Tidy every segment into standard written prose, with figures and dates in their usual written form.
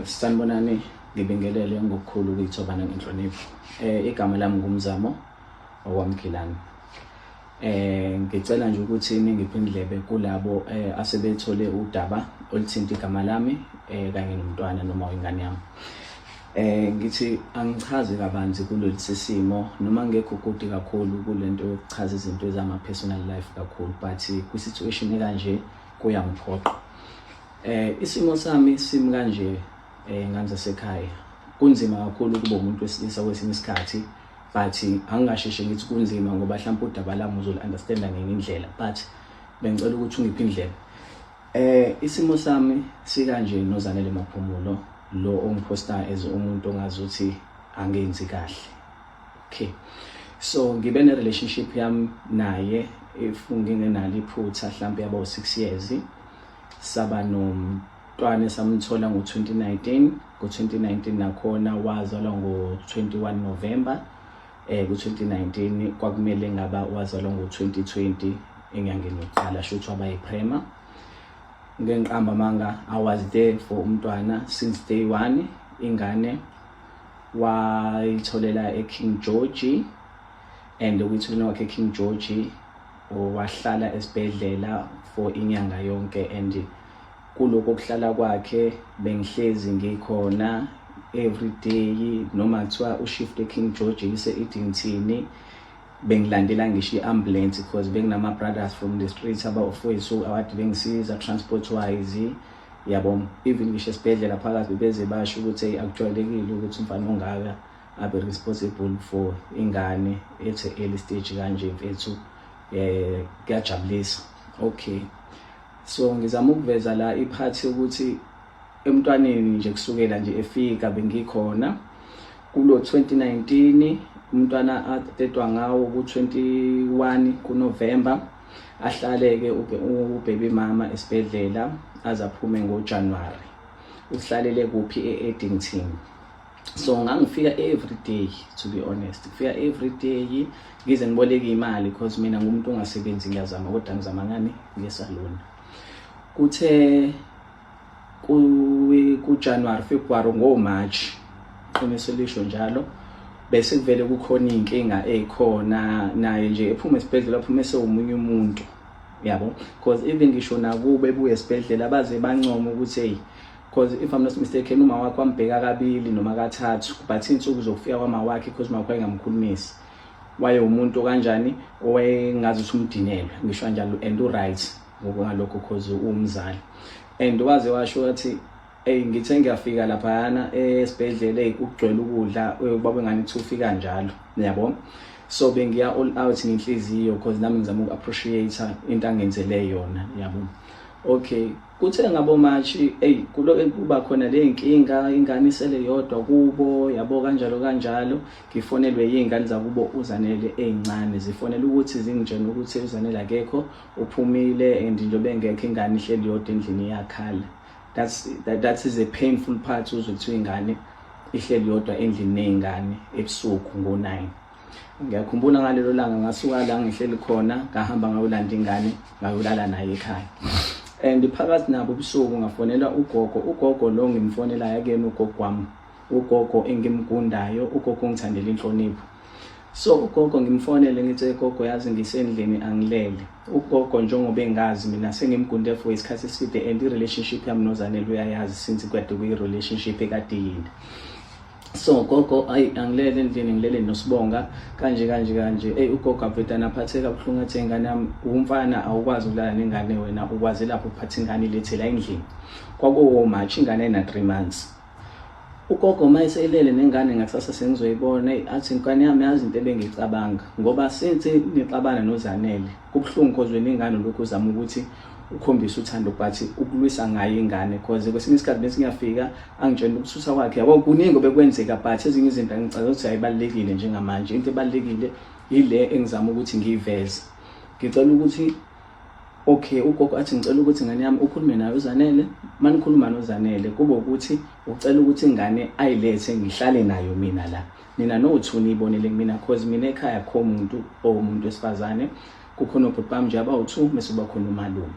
Sanibonani, ngibingelele ngokukhulu ukuyithoba nangenhlonipho. Igama lami nguMzamo owaMgilane. Ngicela nje ukuthi ningiphe indlebe kulabo asebethole udaba oluthinta igama lami kanye nomntwana noma ingane yami. Ngithi angichaze kabanzi kulolu sisimo noma ngekho kude kakhulu kulento yokuchaza izinto ezama personal life kakhulu, but kwi-situation ekanje kuyangiphoqa. Isimo sami simi kanje, ngane zasekhaya. Kunzima kakhulu ukuba umuntu wesilisa kwesinye isikhathi, but angingasheshe ngithi kunzima ngoba mhlawumbe udaba lami uzoli-understanda ngenye indlela, but bengicela ukuthi ungiphe indlela. Isimo sami sikanje noZanele Maphumulo lo ongiphosta as umuntu ongazuthi angenzi kahle. Okay. So ngibe ne relationship yami naye, if ngingenalo iphutha, mhlawumbe yaba u6 years. Saba nomntwana esamthola ngo-2019. Ngo-2019 nakhona wazalwa ngo-21 November ku-2019. Kwakumele ngaba wazalwa ngo-2020 enyangeni yokuqala, shuthi waba yi-prema. Ngenqamba manga, I was there for umntwana since day one. Ingane wayitholela eKing George, and ukuyitholela kwakhe eKing George wahlala esibhedlela for inyanga yonke, and kuloko kuhlala kwakhe bengihlezi ngikhona every day. Noma kuthiwa ushift eKing George ise Eddington, bengilandela ngisho i-ambulance because benginama brothers from the streets, abafowethu abade bengisiza transport wise, yabo. Even ngisho esibhedlela phakathi bebeze basho ukuthi, "Hey, akujwayelekile ukuthi umfana ongaka abe responsible for ingane ethe early stage kanje, mfethu, kuyajabulisa." Okay, so ngizama ukuveza la iphathi ukuthi emntwaneni nje kusukela nje efika bengikhona. Kulo 2019 umntwana atetwa ngawo ku-21 kuNovember, ahlale-ke ubaby mama esibhedlela aze aphume ngoJanuary. Uhlalele kuphi? E-Eddington. So ngangifika every day, to be honest, ngifika every day ngize ngiboleke imali because mina ngumuntu ongasebenzi, ngiyazama kodwa ngizama ngani? Ngesaluni. Kuthe ku-January, February, ngo-March, qiniso lisho njalo, bese kuvele kukhona iy'nkinga ey'khona naye nje. Ephuma esibhedlela, aphume esewumunye umuntu, yabo, because even ngisho nakubo ebuye esibhedlela baze bancoma ukuthi, hey, because if I'm not mistaken, uma wakhe wambheka kabili noma kathathu, but insuku zokufika kwama wakhe, because uma wakhe wayengamkhulumisi, waye umuntu kanjani owayengazi ukuthi umdinelwe, ngisho kanjalo, and u-right ngokungalokho cause uwumzali. And waze washo wathi, "Ey, ngithe ngiyafika laphayana esibhedlela, ey, kugcwele ukudla." Baba ngani kuthi ufika njalo, yabo. So bengiya all out ngenhliziyo because nami ngizama uku-appreciate into angenzele yona, yabo. Okay, kuthe ngabo March, ey, kuloke kuba khona le nkinga, ingane isele yodwa kubo, yabo, kanjalo kanjalo. Ngifonelwe yingane zakubo uZanele ezincane, zifonela ukuthi zingitshena ukuthi uZanele akekho, uphumile, and njengoba engekho ingane ihleli yodwa endlini, iyakhala. That is a painful part, uzwe kuthiwa ingane ihleli yodwa endlini ney'ngane ebusuku ngo-9. Ngiyakhumbula ngalelo langa ngasuka la ngihleli khona, ngahamba ngayolanda ingane, ngayolala naye ekhaya, and phakathi nabo ubusuku ngafonela ugogo. Ugogo lo ngimfonelayo akuyena ugogo wami, ugogo engimgundayo, ugogo ongithandela inhlonipho. So ugogo ngimfonele, ngithi, "Gogo, yazi ngisendlini, angilele." Ugogo njengoba engazi mina sengimgunde for isikhathi eside, and i-relationship yami noZanele uyayazi since kade kuyi-relationship ekade yinde. So, "Gogo, ayi, angilele endlini, ngilele noSibonga kanje kanje kanje." Ey, ugogo avedana aphatheka buhlungu, athi, "Ingane yami, umfana awukwazi ukulala nengane wena, ukwazi lapho uphatha ingane ilethe la endlini." Kwakuwo March, ingane ena 3 months. Ugogo uma eselele nengane, ngakusasa sengizoyibona, eyi, athi, "Nkani yami, yazi into ebengicabanga, ngoba since nixabana noZanele kubuhlungu cause wena ingane lokhu uzama ukuthi ukhombise uthando, but ukulwisa ngayo ingane, cause kwesinye isikhathi bese ngiyafika angitshela ukuthutha kwakhe, yabo, kuningi obekwenzeka, but ezinye izinto angicabanga ukuthi ayibalulekile njengamanje. Into ebalulekile ile engizama ukuthi ngiyiveze. Ngicela ukuthi..." Okay, ugogo athi, "Ngicela ukuthi ingane yami ukhulume naye uZanele. Manikhuluma noZanele kube ukuthi ucela ukuthi ingane ayilethe, ngihlale nayo mina la. Nina no-two niyibonele kumina, cause mina ekhaya kho umuntu owumuntu wesifazane, kukhona obhuti bami nje abawu-two, bese kuba khona umalume.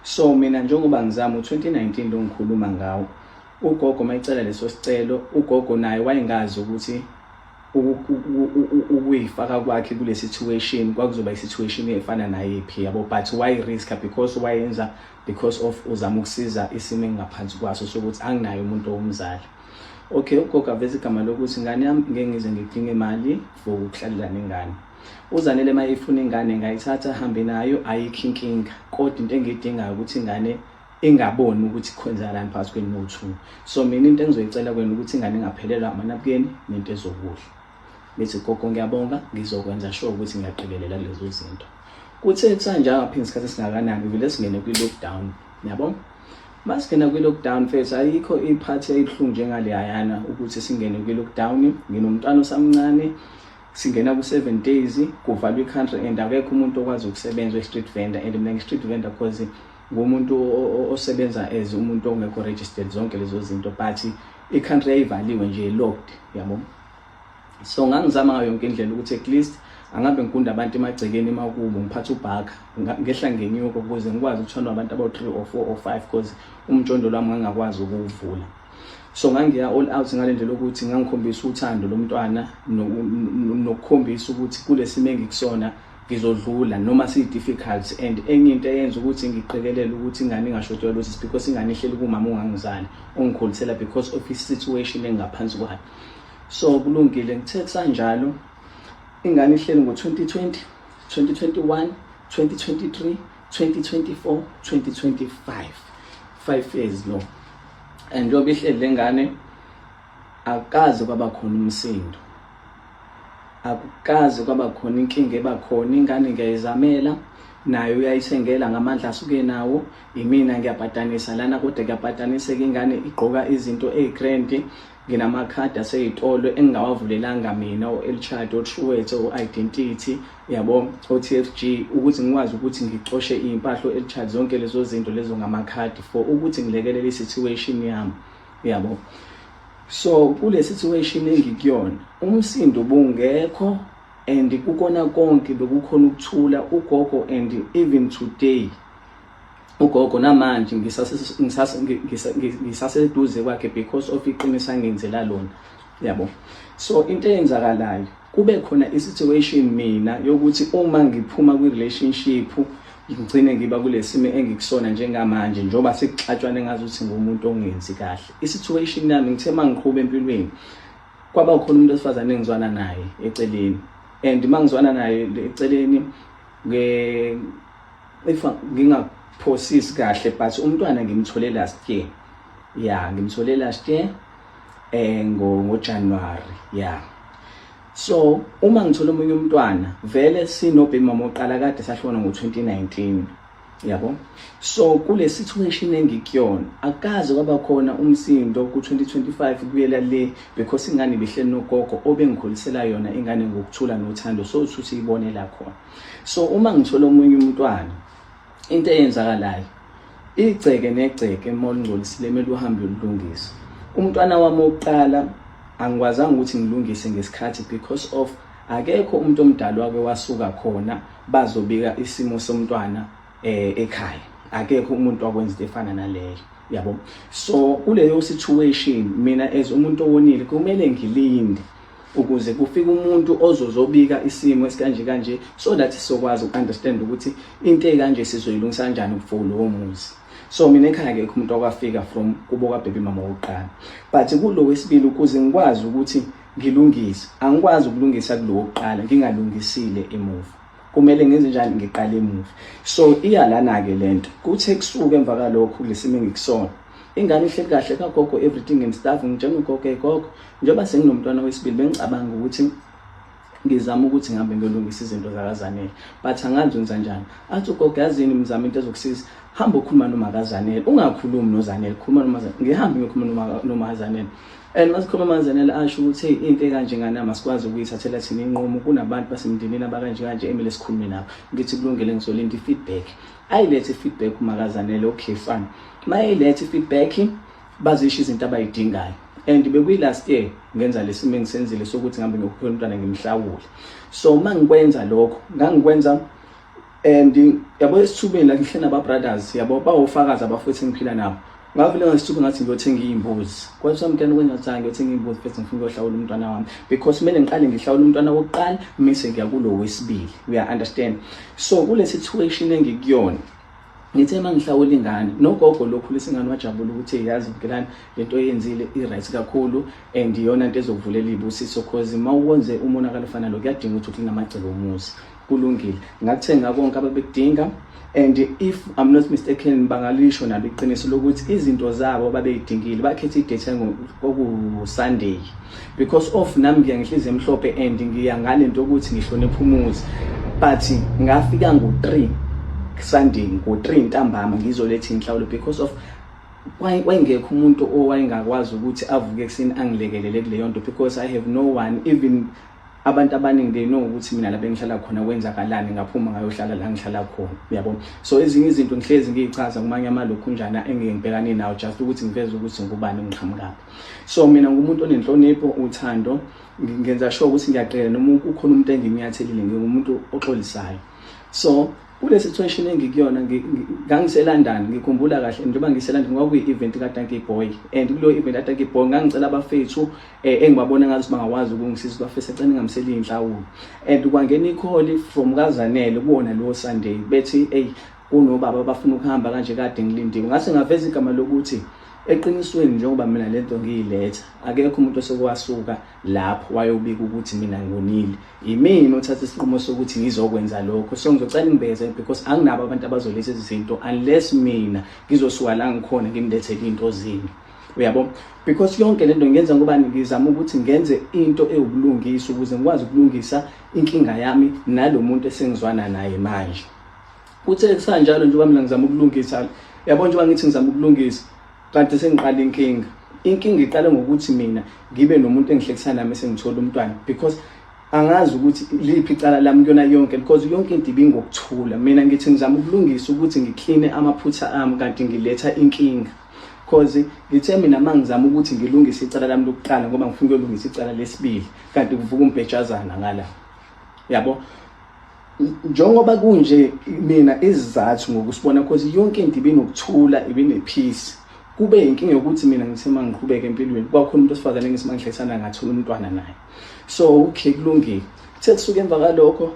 So mina njengoba ngizama u-2019 lo ngikhuluma ngawo." Ugogo mayicela leso sicelo, ugogo naye wayengazi ukuthi ukuyifaka kwakhe kule situation kwakuzoba i-situation efana nayiphi, yabo, but wayi-riska because wayenza because of uzama ukusiza isimo engingaphansi kwaso sokuthi anginaye umuntu owumzali. Okay, ugogo aveza igama lokuthi ingane yami ngeke ngize ngidinge imali for ukuhlalela nengane. UZanele uma ifuna ingane ngayithatha ahambe nayo, ayikho inkinga, kodwa into engiyidingayo ukuthi ingane ingaboni ukuthi kwenzakalani phakathi kwenu no-two. So mina into engizoyicela kwenu ukuthi ingane ingaphelelwa amanabukeni nento ezokudla. Ngithi gogo ngiyabonga, ngizokwenza sure ukuthi ngiyaqikelela kulezo zinto. Kuthe kusanje angaphinde isikhathi esingakanani vele singene kwi-lockdown, yabo. Masingena kwi-lockdown mfethu, ayikho iphathi eyibuhlungu njengaleyayana ukuthi singene kwi-lockdown, nginomntwana osamncane, singena ku-7 days kuvalwa i-country and akekho umuntu okwazi ukusebenza we-street vendor, and mina ngi-street vendor cause ngumuntu osebenza as umuntu ongekho registered, zonke lezo zinto, but i-country yayivaliwe nje, locked, yabo. So ngangizama ngayo yonke indlela ukuthi at least angabe ngigunda abantu emagcekeni emakubo, ngiphatha ubhaka, ngehla ngenyuka ukuze ngikwazi ukuthandwa abantu abawu-3 or 4 or 5 because umjondolo wami ngangakwazi ukuwuvula. So ngangiya all out ngale ndlela ukuthi ngangikhombisa uthando lomntwana nokukhombisa ukuthi kulesimo engikusona ngizodlula noma siyi-difficult. And enye into eyenza ukuthi ngiqikelele ukuthi ingane ingashodelwa lutho is because ingane ihleli kumama ongangizali, ongikhulisela because of i-situation engingaphansi kwayo. So kulungile, ngithe kusanjalo ingane ihleli ngo-2020, 2021, 2023, 2024, 2025, 5 years lo. And njengoba ihleli le ngane, akukaze kwaba khona umsindo, akukaze kwaba khona inkinga ebakhona. Ingane ngiyayizamela nayo, uyayithengela ngamandla asuke nawo. Imina ngiyabhadanisa lana, kodwa kuyabhadaniseka, ingane igqoka izinto ey'grand. Nginamakhadi asey'tolo engingawavulelanga mina, o-Elchad, o-Truworths, o-Identity, yabo, o-TFG, ukuthi ngikwazi ukuthi ngicoshe iy'mpahla o-Elchad, zonke lezo zinto lezo ngamakhadi for ukuthi ngilekelele i-situation yami, yabo. So kule situation engikuyona, umsindo bungekho and kukona konke bekukhona ukuthula ugogo. And even today ugogo namanje ngisaseduze kwakhe because of iqiniso angenzela lona, yabo. So into eyenzakalayo, kube khona i-situation mina yokuthi uma ngiphuma kwi-relationship ngigcine ngiba kule simo engikusona njengamanje, njengoba sekuxatshwane ngazuthi ngumuntu ongenzi kahle. I-situation yami, ngithe uma ngiqhuba empilweni kwaba khona umuntu wesifazane engizwana naye eceleni, and uma ngizwana naye eceleni nge if ngingaphosisi kahle, but umntwana ngimthole last year, yeah, ngimthole last year ngo January, yeah. So uma ngithola omunye umntwana, vele sino baby mama oqala kade sahlukana ngo-2019, yabo. So kule situation engikuyona akaze kwaba khona umsindo ku-2025 kuyela le because ingane ibihleli nogogo obengikhulisela yona ingane ngokuthula nothando, so uthi siyibonela khona. So uma ngithola omunye umntwana, into eyenzakalayo, igceke negceke uma ulingcolisile kumele uhambe uyolungisa. Umntwana wami wokuqala angikwazanga ukuthi ngilungise ngesikhathi because of akekho umuntu omdala wake wasuka khona bazobika isimo somntwana ekhaya, akekho umuntu wakwenza into efana naleyo, yabo. So kuleyo situation mina as umuntu owonile kumele ngilinde ukuze kufike umuntu ozozobika isimo esikanje kanje so that sizokwazi uku-understand ukuthi into ekanje sizoyilungisa kanjani for lowo muzi. So mina ekhaya akekho umuntu okwafika from kubo kababy mama wokuqala, but kulo wesibili ukuze ngikwazi ukuthi ngilungise, angikwazi ukulungisa kulo wokuqala ngingalungisile emuva. Kumele ngenze njani? Ngiqale emuva. So iyalana-ke lento, kuthe kusuke emva kalokho kulesimo engikusona, ingane ihleli kahle kagogo, everything and stuff. Ngitshela ugogo, "Hey gogo, njengoba senginomntwana wesibili, bengicabanga ukuthi ngizama ukuthi ngihambe ngiyolungisa izinto zakaZanele, but angazi wenza njani." Athi ugogo, "Yazini mzamo, into ezokusiza, hamba ukhuluma nomakazanele, ungakhulumi noZanele, khuluma noMazanele." Ngihambe ngiyokhuluma noMazanele and masikhuluma noMazanele asho ukuthi, "Hey, into ekanje ngane yami asikwazi ukuyithathela thina inqumo, kunabantu basemndenini abakanje kanje emele sikhulume nabo." Ngithi kulungile, ngizolinda i-feedback. Ayilethe i-feedback uMakazanele. Okay, fine. Mayilethe i-feedback, bazisho izinto abayidingayo and bekuyi-last year ngenza lesimo engisenzile sokuthi ngihambe ngiyokhuphela umntwana ngimhlawule. So uma ngikwenza lokho, ngangikwenza and yabo esithubeni la ngihleli naba-brothers, yabo, bawofakazi abafowethu engiphila nabo. Ngavele ngasithuka, ngathi ngiyothenga iy'mbuzi. Kwathiwa mntana kwenza ukuthi ngiyothenga iy'mbuzi bese ngifuna ukuyohlawula umntwana wami, because kumele ngiqale ngihlawule umntwana wokuqala, mise ngiya kulo wesibili. We understand? So kule situation engikuyona, ngithe uma ngihlawula ingane, nogogo lokhulisa ingane wajabula ukuthi, "Yazi Mkelani, lento oyenzile i-right kakhulu and iyona nto ezokuvulela iy'busiso, 'cause uma uwenze umonakalo ofana lo, kuyadinga ukuthi ukline amagceke omuzi." Kulungile, ngakuthenga konke ababekudinga. And if I'm not mistaken, bangalisho nalo iqiniso lokuthi izinto zabo babeyidingile, bakhetha i-date kwaku-Sunday because of nami ngiya ngenhliziyo emhlophe and ngiya ngalento yokuthi ngihloniphe umuzi. But ngafika ngo-3 Sunday, ngo-3 ntambama, ngizoletha inhlawulo because of wayengekho umuntu owayengakwazi ukuthi avuke ekuseni angilekelele kuleyo nto, because I have no one. Even abantu abaningi, they know ukuthi mina la bengihlala khona kwenzakalani, ngaphuma ngayohlala la ngihlala khona, uyabo. So ezinye izinto ngihlezi ngiyichaza kumanye amalokhunjana engike ngibhekane nawo, just ukuthi ngiveze ukuthi ngubani, ngiqhamukaphi. So mina ngumuntu onenhlonipho, uthando. Ngenza sure ukuthi ngiyaqela noma kukhona umuntu enginyathelile, ngingumuntu oxolisayo. So kule situation engikuyona, ngangiseLondon, ngikhumbula kahle njengoba ngiseLondon, kwakuyi-event kaDankie Boy, and kuleyo event kaDankie Boy ngangicela abafethu engibabona ngathi bangakwazi ukungisiza, bafethu, ecela ngingamseli iy'nhlawulo. And kwangena i-call from kaZanele kuwona lowo Sunday, bethi, "Eyi, kunobaba abafuna ukuhamba kanje, kade ngilindiwe." Ngase ngaveza igama lokuthi eqinisweni, njengoba mina lento ngiyiletha, akekho umuntu osekwasuka lapho wayobika ukuthi mina ngonile. Imina othatha isinqumo sokuthi ngizokwenza lokho, so ngizocela ngibeze because anginabo abantu abazoletha izinto unless mina ngizosuka la ngikhona ngimlethele into zenu, uyabo, because yonke lento ngiyenza ngoba ngizama ukuthi ngenze into ewubulungisa ukuze ngikwazi ukulungisa inkinga yami nalo muntu esengizwana naye manje. Kuthe kusanjalo, njengoba mina ngizama ukulungisa, yabo, njengoba ngithi ngizama ukulungisa, kanti sengiqala inkinga. Inkinga iqale ngokuthi mina ngibe nomuntu engihlekisana nami esengithola umntwana, because angazi ukuthi liphi icala lami kuyona yonke, because yonke into ibingokuthula. Mina ngithi ngizama ukulungisa ukuthi ngikline amaphutha ami, kanti ngiletha inkinga, 'cause ngithe mina uma ngizama ukuthi ngilungise icala lami lokuqala ngoba ngifuna ukuyolungisa icala lesibili, kanti kuvuka umbhejazana ngala, yabo. Njengoba kunje, mina izizathu ngokusibona, 'cause yonke into ibinokuthula, ibine-peace, kube inkinga yokuthi mina ngithe uma ngiqhubeka empilweni, kwakhona umuntu wesifazane engithi uma ngihlekisana ngathola umntwana naye. So okay, kulungile. Kuthe kusuka emva kalokho,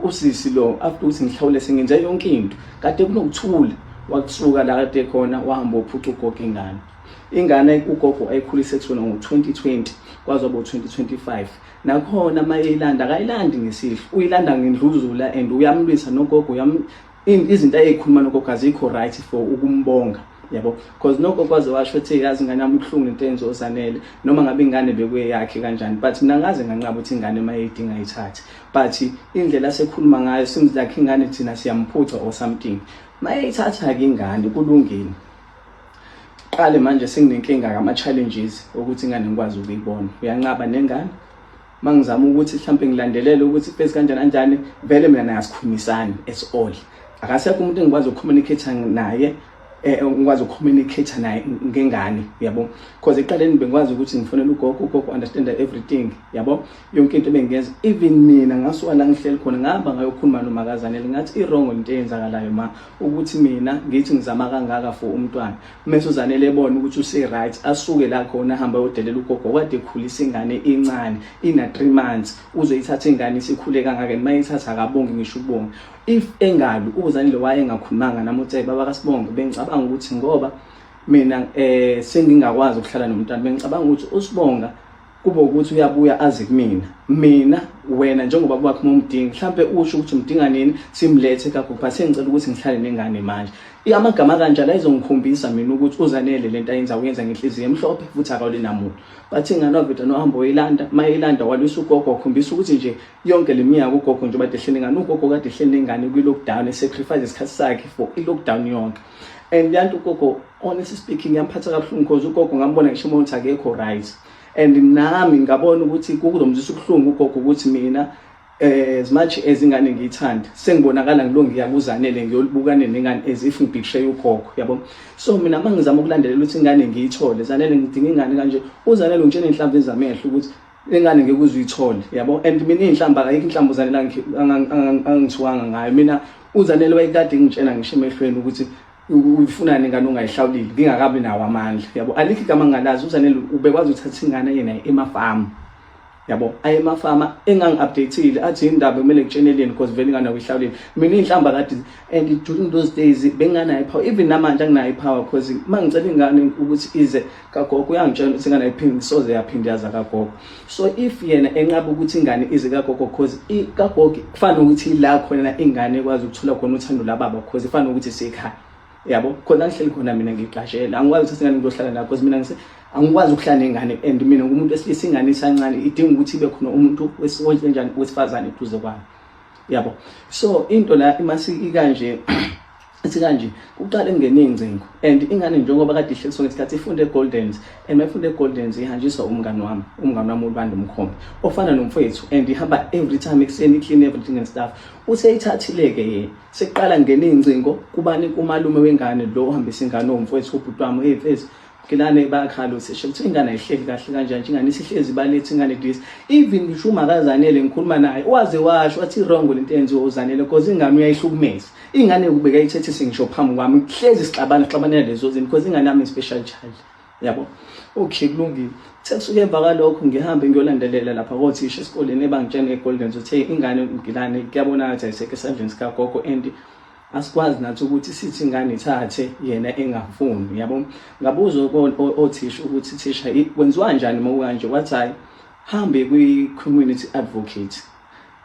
usisi lo, after ukuthi ngihlawule, sengenze yonke into, kade kunokuthula, wakusuka la kade khona, wahamba wophuca ugogo ingane. Ingane ugogo ayikhulise kusona ngo-2020 kwaze kwaba u-2025. Nakhona uma eyilanda, akayilandi ngesihlo, uyilanda ngendluzula and uyamlwisa nogogo. Izinto ayeyikhuluma nogogo azikho right for ukumbonga, yabo, because nogogo waze washo ethi, "Yazi ingane yami, ubuhlungu lento eyenziwa uZanele, noma ngabe ingane bekuyeyakhe kanjani." But mina ngaze nganqaba ukuthi ingane uma eyidinga ayithathe, but indlela asekhuluma ngayo seems like ingane thina siyamphuca or something. Mayeyithatha-ke ingane, kulungile. Qale manje senginenkinga ngama-challenges ukuthi ingane ngikwazi ukuyibona, uyanqaba nengane. Mangizama ukuthi mhlawumbe ngilandelele ukuthi face kanjani kanjani, vele mina naye asikhulumisani at all. Akasekho umuntu engikwazi uku-communicate naye, ngikwazi uku-communicate naye ngengane, yabo, because ekuqaleni bengikwazi ukuthi ngifonele ugogo, ugogo understand everything, yabo, yonke into ebengiyenza. Even mina ngasuka la ngihleli khona, ngahamba ngayokhuluma nomakazanele, ngathi i-wrong into eyenzakalayo ma, ukuthi mina ngithi ngizama kangaka for umntwana, mase uZanele ebona ukuthi use-right, asuke la khona, ahambe ayodelela ugogo kade ekhulisa ingane incane ina 3 months. Uzoyithatha ingane isikhule kangaka, and mayithatha akabongi ngisho ukubonga. If engabi uZanele wayengakhulumanga nami uthi, "Baba kaSibongo, bengicabanga ukuthi ngoba mina sengingakwazi ukuhlala nomntwana, bengicabanga ukuthi uSibonga kube ukuthi uyabuya aze kumina. Mina wena njengoba wakho umdinga, mhlambe usho ukuthi umdinga nini, simlethe kagogo, but sengicela ukuthi ngihlale nengane manje." Amagama kanjalo ayizongikhombisa mina ukuthi uZanele lento ayenza uyenza ngenhliziyo emhlophe futhi akawuli namuntu. But ingane waveda nohambo oyilanda, mayilanda walwisa ugogo, wakhombisa ukuthi nje yonke le minyaka ugogo njengoba kade ehleli nengane, ugogo kade ehleli nengane kwi-lockdown, e-sacrifice isikhathi sakhe for i-lockdown yonke. And yanto ugogo, honestly speaking, yamphatha kabuhlungu, because ugogo ngambona ngisho ukuthi akekho right, and nami ngabona ukuthi kuzomzwisa ubuhlungu ugogo ukuthi mina, as much as ingane ngiyithanda, sengibonakala ngilo ngiya kuZanele ngiyolibukane nengane as if ngi-betray ugogo, yabo. So mina uma ngizama ukulandelela ukuthi ingane ngiyithole, "Zanele, ngidinga ingane kanje," uZanele ungitshela inhlamvu ezamehlo ukuthi ingane ngeke uze uyithole, yabo. And mina iy'nhlamba, ayikho inhlamba uZanele angithiwanga ngayo mina. UZanele wayekade ngitshela ngisho emehlweni ukuthi Uyifunani ingane ungayihlawulile ngingakabi nawo amandla, yabo? Alikho igama ngingalazi. UZanele ubekwazi ukuthatha ingane yena emafamu, yabo, aye emafama engangi-updateile, athi indaba kumele kutsheneleni because vele ingane awuyihlawulile. Mina iy'nhlamba kade, and during those days benginganayo ipower, even namanje anginayo ipower, because uma ngicela ingane ukuthi ize kagogo, uyangitshela ukuthi ingane ayiphinde, soze yaphinde yaza kagogo. So if yena enqaba ukuthi ingane ize kagogo, cause kagogo kufana nokuthi la khona ingane ekwazi ukuthola khona uthando lababa, cause ifana nokuthi isekhaya, yabo, khona ngihleli khona mina ngiqashela, angikwazi ukuthatha ingane ngiyohlala nayo, because mina ngise angikwazi ukuhlala nengane. And mina ngumuntu wesilisa, ingane isancane, idinga ukuthi ibe khona umuntu wenjani, wesifazane eduze kwami, yabo. So into la imasi ikanje, ithi kanje, kuqale kungene iy'ngcingo, and ingane njengoba kade ihleli sonke isikhathi ifunde eGoldens, and mayifunde eGoldens ihanjiswa umngani wami, umngani wami uLwanda Mkhombe, ofana nomfowethu, and ihamba every time ekuseni, clean everything and stuff. Useyithathile-ke yena, sekuqala ngene iy'ngcingo kubani? Kumalume wengane lo ohambisa ingane, owumfowethu ubhuti wami. Hey mfethu Kilane, bayakhala uthisha kuthiwa ingane ayihleli kahle kanjani nje, ingane isihlezi balethe ingane this. Even ngisho umakazanele ngikhuluma naye, waze washo wathi wrong lento eyenziwe uZanele, because ingane uyayihlukumeza. Ingane kubeka ithethise ngisho phambi kwami, hlezi sixabana, sixabanela lezo zinto, because ingane yami special child, yabo. Okay, kulungile. Sekusuke emva kwalokho ngihambe ngiyolandelela lapha kothisha esikoleni, ebangitshena eGolden ukuthi hey, ingane Mgilane kuyabonakala ukuthi ayisekho esandleni sikagogo, and asikwazi nathi ukuthi sithi ingane ithathe yena engafuni, yabo. Ngabuza othisha ukuthi thisha, kwenziwa kanjani uma kukanje? Wathi hayi, hambe kwi-community advocate,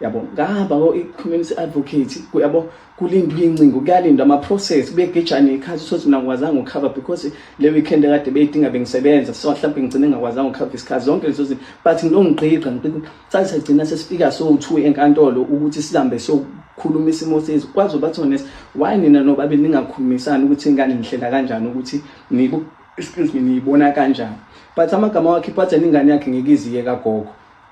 yabo. Ngahamba ko-community advocate, yabo, kulindwa iy'ncingo, kuyalindwa ama-process, kubegejana iy'khathi. Uthole mina ngikwazanga ukukhava because le weekend ekade beyidinga bengisebenza, so mhlawumbe ngigcine ngingakwazanga ukukhava isikhathi zonke lezo zinto, but ngilongigqigqa ngigqigqa, saze sagcina sesifika sowu-two enkantolo ukuthi sihambe siyokhuluma isimo sethu. Kwazi bathi honest, why nina nobabili ningakhulumisani ukuthi ingane nihlela kanjani, ukuthi nibu, excuse me, niyibona kanjani? But amagama wakhe iphatha ingane yakhe ngeke iziye kagogo.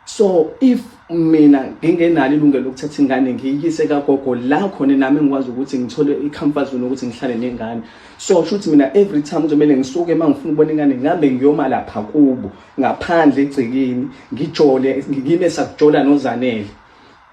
So if mina ngingenalo ilungelo lokuthatha ingane ngiyiyise kagogo, la khona nami ngikwazi ukuthi ngithole i-comfort zone ukuthi ngihlale nengane, so shuthi mina every time kuzomele ngisuke uma ngifuna ukubona ingane, ngihambe ngiyoma lapha kubo ngaphandle egcekeni, ngijole, ngime sakujola noZanele,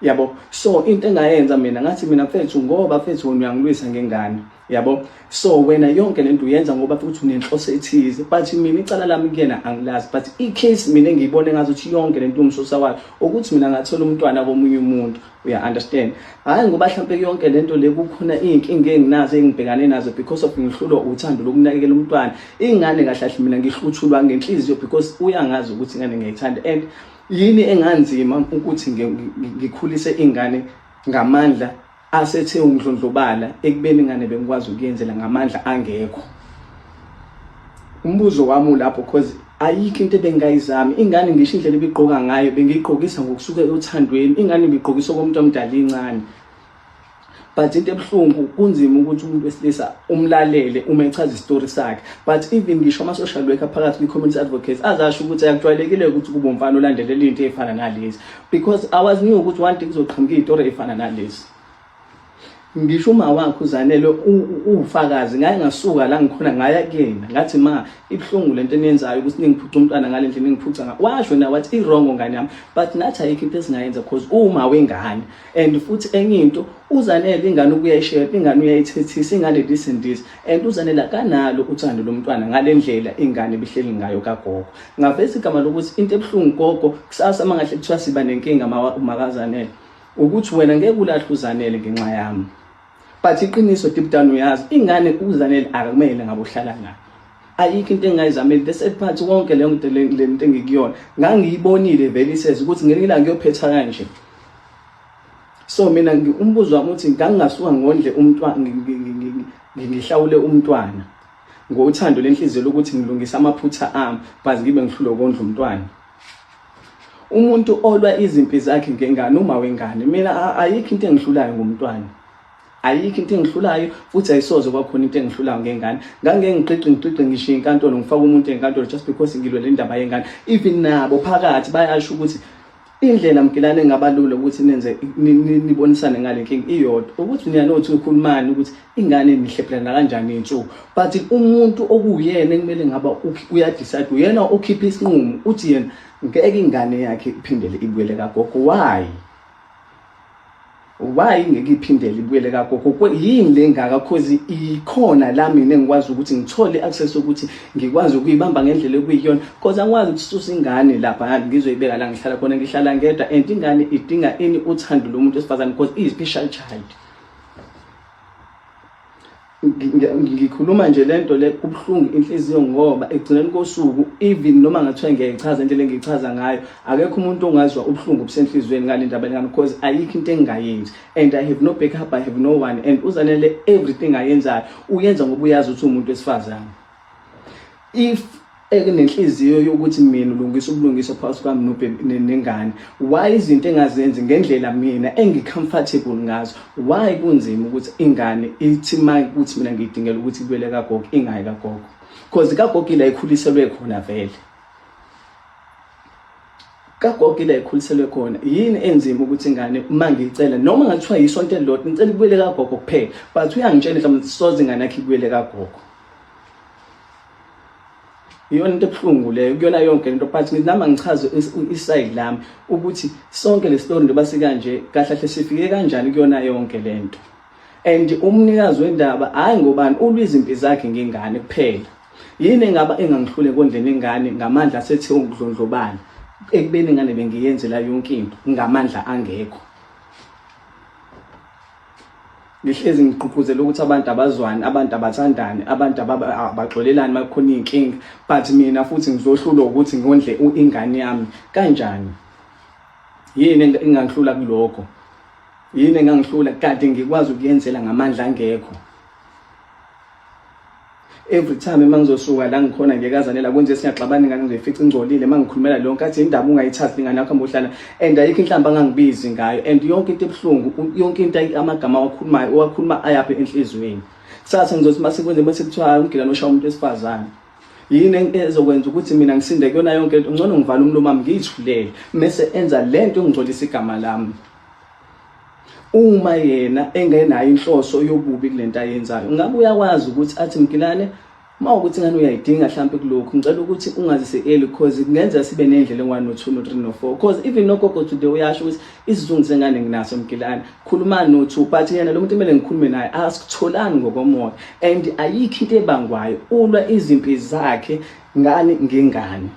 yabo. So into engayenza mina, ngathi mina, mfethu, ngoba mfethu wena uyangilwisa ngengane, yabo, so wena yonke lento uyenza ngoba futhi unenhloso ethize, but mina icala lami kuyena angilazi. But i-case mina engiyibone ngathi yonke lento umsusa wayo ukuthi mina ngathola umntwana komunye umuntu, uya understand? Hayi, ngoba mhlawumbe yonke lento le kukhona iy'nkinga enginazo, engibhekane nazo because of ngihlulwa uthando lokunakekela umntwana, ingane. Kahle kahle mina ngihluthulwa ngenhliziyo because uyangazi ukuthi ingane ngiyayithanda, and yini enganzima ukuthi ngikhulise ingane ngamandla asethe ungidlondlobala, ekubeni ingane bengikwazi ukuyenzela ngamandla angekho? Umbuzo wami ulapho, cause ayikho into ebengingayizami. Ingane, ngisho indlela ebigqoka ngayo, bengiyigqokisa ngokusuka othandweni. Ingane ibigqokisa komuntu omdala incane. But into ebuhlungu, kunzima ukuthi umuntu wesilisa umlalele uma echaza isitori sakhe. But even ngisho ama-social worker phakathi kwi-community advocates azasho ukuthi akujwayelekile ukuthi kube umfana olandelela into ey'fana nalezi, because I was knew ukuthi one day kuzoqhamuka iy'tori ey'fana nalezi. Ngisho uma wakhe uZanele uwufakazi, ngaye ngasuka la ngikhona ngaya kuyena, ngathi ma, ibuhlungu lento eniyenzayo ukuthi ningiphuca umntwana ngale ndlela ningiphuca ngayo. Washo na wathi i-wrong ngane yami, but nathi ayikho into esingayenza cause uma wengane. And futhi enye into, uZanele ingane ukuyayishela, ingane uyayithethisa, ingane this and this, and uZanele akanalo uthando lomntwana ngale ndlela ingane ibihleli ngayo kagogo. Ngaveza igama lokuthi into ebuhlungu gogo, kusasa uma ngahle kuthiwa siba nenkinga makaZanele, ukuthi wena ngeke ulahle uZanele ngenxa yami, but iqiniso deep down uyazi ingane uZanele akakumele ngabe uhlala nayo. Ayikho into engingayizameli. The sad part, wonke leyo nto, le nto engikuyona ngangiyibonile vele iseze ukuthi ngelinye ilanga ngiyophetha kanje. So mina umbuzo wami uthi ngangingasuka ngondle umntwana, ngihlawule umntwana ngothando lenhliziyo lokuthi ngilungise amaphutha ami, but ngibe ngihlulwe ukondla umntwana. Umuntu olwa izimpi zakhe ngengane uma wengane. Mina ayikho into engihlulayo ngomntwana, ayikho into engihlulayo, futhi ayisoze kwakhona into engihlulayo ngengane. Ngangeke ngiqiqe ngiqiqe ngishiye inkantolo, ngifake umuntu enkantolo just because ngilwele indaba yengane. Even nabo phakathi bayasho ukuthi indlela Mgilane engaba lula ukuthi nenze nibonisane ngale nkinga iyodwa ukuthi niyanothi ukhulumani ukuthi ingane nihlephulana kanjani iy'nsuku. But umuntu okuwuyena ekumele ngaba uyadecide, uyena okhipha isinqumo, uthi yena ngeke ingane yakhe iphindele ibuyele kagogo. Why? Why ngeke iphindele ibuyele kagogo? Yini le ngaka? Cause ikhona la mina engikwazi ukuthi ngithole access ukuthi ngikwazi ukuyibamba ngendlela ekuyiyona, cause angikwazi ukususa ingane lapha ngizoyibeka la ngihlala khona, ngihlala ngedwa, and ingane idinga ini? Uthando lomuntu wesifazane, because iyi-special child. Ngikhuluma nje lento le kubuhlungu inhliziyo, ngoba ekugcineni kosuku, even noma ngathiwa ngiyayichaza indlela engiyichaza ngayo, akekho umuntu ongazwa ubuhlungu obusenhliziyweni ngale ndaba lengane, because ayikho into engingayenzi and I have no backup, I have no one. And uZanele, everything ayenzayo uyenza ngoba uyazi ukuthi umuntu wesifazane. If ekunenhliziyo yokuthi mina ulungisa ubulungiswa phakathi kwami nengane, why izinto engazenzi ngendlela mina engi-comfortable ngazo? Why kunzima ukuthi ingane ithi ma ukuthi mina ngiyidingela ukuthi ibuyele kagogo, ingayi kagogo? Because kagogo ila ikhuliselwe khona vele, kagogo ila ikhuliselwe khona. Yini enzima ukuthi ingane uma ngiyicela, noma ngathiwa yisonto elilodwa, ngicela ibuyele kagogo kuphela, but uyangitshela mhlawumbe soze ingane yakhe ibuyele kagogo? Iyona into ebuhlungu leyo kuyona yonke lento, but ngithi nami angichaze i-side lami ukuthi sonke le story njengoba sikanje, kahle kahle sifike kanjani kuyona yonke lento. And umnikazi wendaba, hhayi ngobani, ulwa izimpi zakhe ngengane kuphela. Yini engaba engangihlule kondleni ingane ngamandla asethe ukudlondlobala, ekubeni ingane bengiyenzela yonke into ngamandla angekho? Ngihlezi ngigqugquzela ukuthi abantu abazwani, abantu abathandani, abantu abaxolelani uma kukhona iy'nkinga, but mina futhi ngizohlulwa ukuthi ngondle ingane yami kanjani? Yini engangihlula kulokho? Yini engangihlula kade ngikwazi ukuyenzela ngamandla angekho? Every time uma ngizosuka la ngikhona ngiyekazanela kwenze singaxabani ngane, ngizoyifica ingcolile. Uma ngikhulumela leyo nkathi, indaba ungayithathi ingane yakho, hamba uhlala, and ayikho inhlamba angangibizi ngayo, and yonke into ebuhlungu, yonke into, amagama awakhulumayo uwakhuluma ayaphi enhliziyweni. Kusasa ngizothi mase kwenze mase kuthiwa, "Hayi, umgilane oshaya umuntu wesifazane." Yini ezokwenza ukuthi mina ngisinde kuyona yonke lento? Ngcono ngivala umlomo wami, ngiyithulele, mese enza lento engcolisa igama lami. Uma yena engenayo inhloso yobubi kulento ayenzayo, ngabe uyakwazi ukuthi athi, "Mgilane, uma ukuthi ingane uyayidinga mhlawumbe kulokhu, ngicela ukuthi ungazise early, because kungenzeka sibe nendlela engu-1 no-2 no-3 no-4," because even nogogo today uyasho ukuthi isizungu sengane nginaso, Mgilane, khulumani no-2. But yena lo muntu kumele ngikhulume naye, asikutholani ngokomoya and ayikho into ebangwayo, ulwa izimpi zakhe ngani? Ngengane.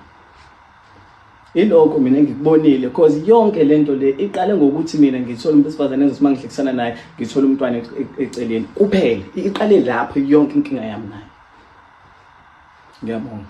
Ilokho mina engikubonile, because yonke lento le iqale ngokuthi mina ngithola umuntu wesifazane engizothi uma ngihlekisana naye ngithola umntwana eceleni kuphela. Iqale lapho yonke inkinga yami naye. Ngiyabonga.